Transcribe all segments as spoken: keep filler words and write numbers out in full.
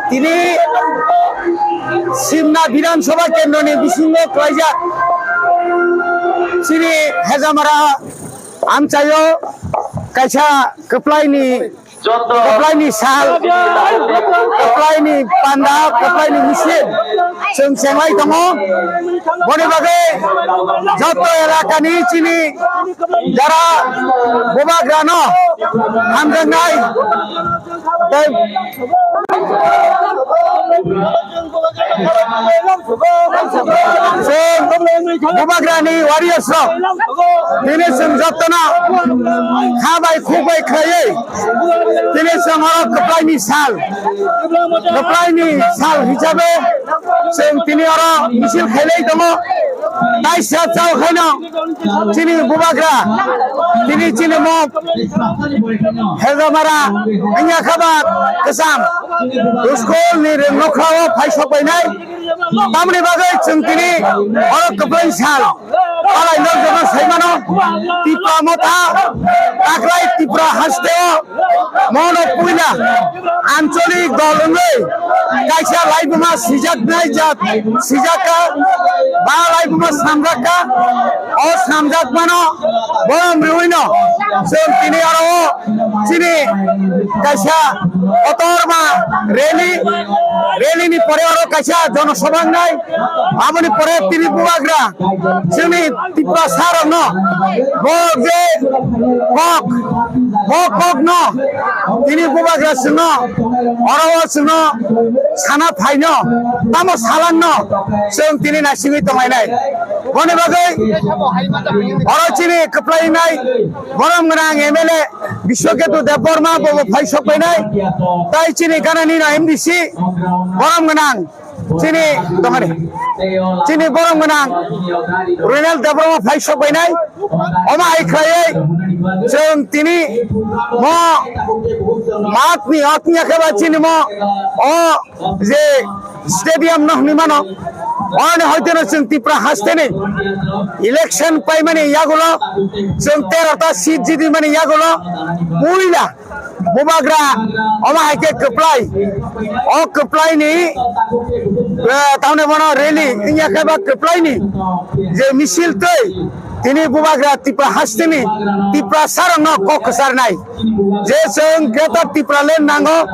Tini Simna Bidhan Sabha Kendroni bisingo klaijak chini Hejamara amchaio kaisa kwplaini, kwplaini sal, kwplaini panda, kwplaini misil chwng chenglai tongo. Boni bagwi joto elakani chini jara bubagrano hamjaknai tei chwng bubagrani warriors rok tini chwng jotono kha bai khuk bai khlaiwi tini chwng oro kwplaini sal, kwplaini sal hisabe chwng tini oro misil khailai tongo. Taisa chao khaino chini bubagra, tini chini mok Hejamara wngya kha ba kwcham school ni rwng nokhrao phai sok painai. Tamoni bagwi chwng tini oro kwplai sal palai nok jono sai mano. Tipra Motha, Taklai Tipra hasteo mono puila ancholik dol wngwi kaisa laibuma sijaknai jat sijakka ba laibuma samjakka. O samjakmano borom riwino chwng tini oro o chini kaisa kotorma rally, rally ni pore oro kaisa jonosabha wngnai. Aboni pore tini bubagra chini Tiprasa rokno bo je kok, bo kokno tini bubagra chwngno oro o chwngno sana phaino tamo salangno chwng tini naisingwi tonglainai. Boni bagwi oro chini kwplainai borom gwnang M L A Biswaketu Debbarma bobo phai sok painai, tai chini ganani no M D C borom gwnang chini tongani chini borom gwnang Ronel Debbarma phai sok painai. Omo hai khlaiwi chwng tini mo matni otni yakhe ba chini mo o je stadium no hwnwi mano, oroni hoiteno chwng Tipra hasteni election paimani yagulo chwng tero ta seat jidimani yagulo puila bubagra omo hai khe kwplai, o kwplaini, eh, tamni bono rally wngya khe ba kwplaini je misil twi tini bubagra Tipra hasteni Tiprasarokno kok kwcharnai. Je chwng Greater Tipraland nango,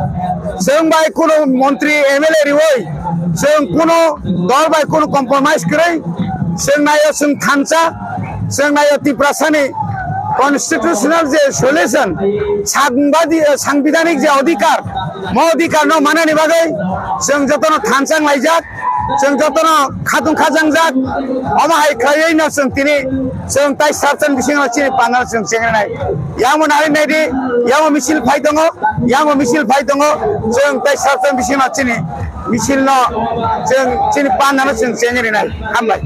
chwng bai kunu montri M L A riwi, chwng kunu dol bai kunu compromise kwrwi, chwng naio chwng thansa, chwng naio Tiprasani constitutional je solution, sangbadi-, sangbidanik je odhikar, mo odhikar no manani bagwi chwng jotono thansa wnglaijak. Chwng jotono khatung khajangjak, omo hai khlaiwi no chwng tini chwng tai sarchan bisingo chini panda chwng chengrinai. Yango nari naidi, yango misil phai tongo, yango misil phai tongo, chwng tai sarchan bisingo chini misil no chwng chini panda no chwng chengrinai. Hambai.